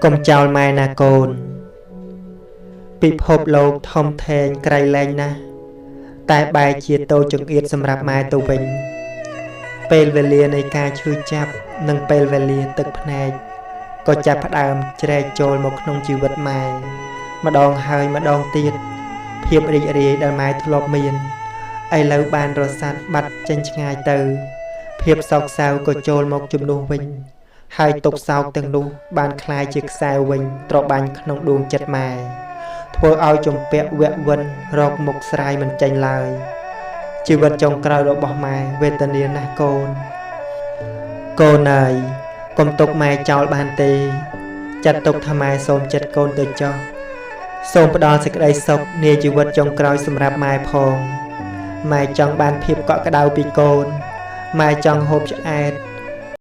កុំចោលម៉ែណាកូនពិភពលោកធំធេងក្រៃលែងណាស់តែបែរជាតូចចង្អៀតសម្រាប់ម៉ែទៅវិញពេលវេលានៃការឈឺចាប់និងពេលវេលាទឹកភ្នែកក៏ចាប់ផ្ដើមជ្រែកចូលមកក្នុងជីវិតម៉ែម្ដងហើយម្ដងទៀតភាពរីករាយដែលម៉ែធ្លាប់មានឥឡូវបានរសាត់បាត់ចេញឆ្ងាយទៅភាពសោកសៅក៏ចូលមកជំនួសវិញហើយទុក្ខសោកទាំងនោះបានក្លាយជាខ្សែវិញត្របាញ់ក្នុងដួងចិត្តម៉ែធ្វើឲ្យជំពាក់វៈវិនរកមុខស្រាយមិនចេញឡើយជីវិតចុងក្រោយរបស់ម៉ែវេទនាណាស់កូនកូនអើយកុំទុកម៉ែចោលបានទេចាត់ទុកថាម៉ែសូមចិត្តកូនទៅចុះសូមផ្ដល់សេចក្តីសុខនាជីវិតចុងក្រោយសម្រាប់ម៉ែផងម៉ែចង់បានភាពកក់ក្ដៅពីកូនម៉ែចង់ហូបឆ្អែត